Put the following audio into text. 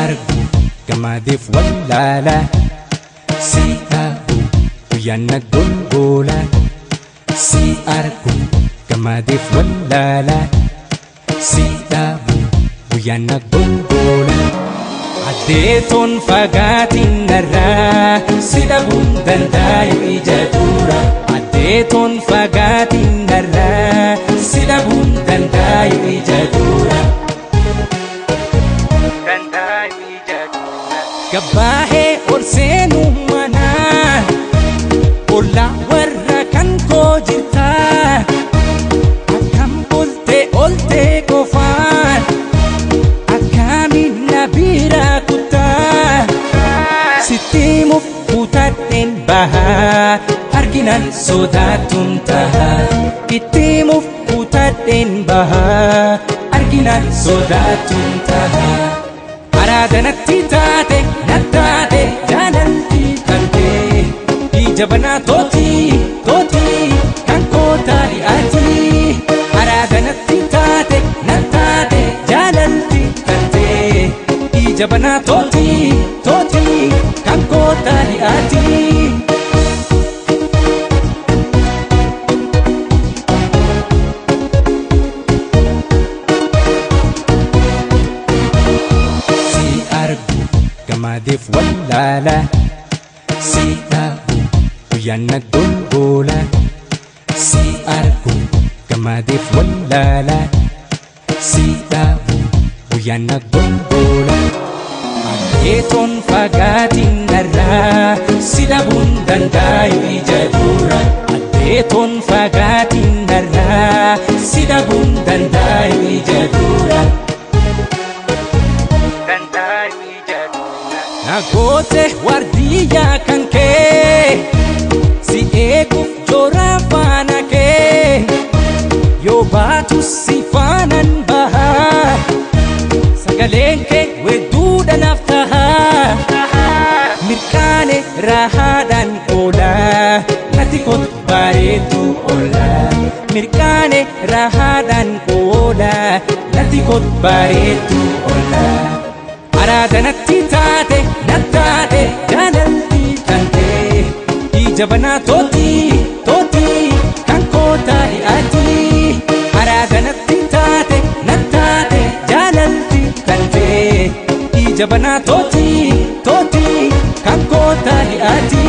Argu gammadeef wallaala, si dhabu guyyaan na golgoola. Si argu gammadeef wallaala, si dhabu guyyaan na golgoola. Addeetoon fagaatiin narraa, si dhabuun dandaayu ija dura. Addeetoon fagaatiin narraa, si dhabuun dandaayu ija dura. Dandaayu ija dura. Gabbaahee ol seenuu manaa, ollaa warra kan koo jirtaa. Akkam bultee oltee qofaan, akkamiin na bira kuttaa? Sitti himuuf kutadheen bahaa, arginaan sodaatuun tahaa. Itti himuuf kutadheen bahaa, arginaan sodaatuun tahaa. Araadanatti taate, na taate jaalalti tantee. Ija banaa tootii tootii kan koo taari'aati. Araadanatti taate, na taate jaalalti tantee. Ija banaa tootii tootii kan koo taari'aati. Si argu gammadeef wallaala, si dhabu guyyaan na golgoola. Si argu gammadeef wallaala, si dhabu guyyaan na golgoola. Addeetoon fagaatiin narraa, si dhabuun dandaayu ija dura. Addeetoon fagaatiin narraa, si dhabuun dandaayu ija dura. Dandaayu ija dura. Nagoote waardiyyaa kan kee, si eeguuf joora faana kee. Yoo baatu si faanan bahaa, sagaleen kee wedduudha naaf tahaa. Mirqaane raahaadhaan oolaa, natti kottu bareedduu oolaa. Mirqaane raahaadhaan oolaa, natti kottu bareedduu oolaa. Araadanatti taate, na taate jaalalti tantee. Ija banaa tootii tootii kan koo taari'aati. Araadanatti taate, na taate jaalalti tantee. Ija banaa tootii tootii kan koo taari'aati.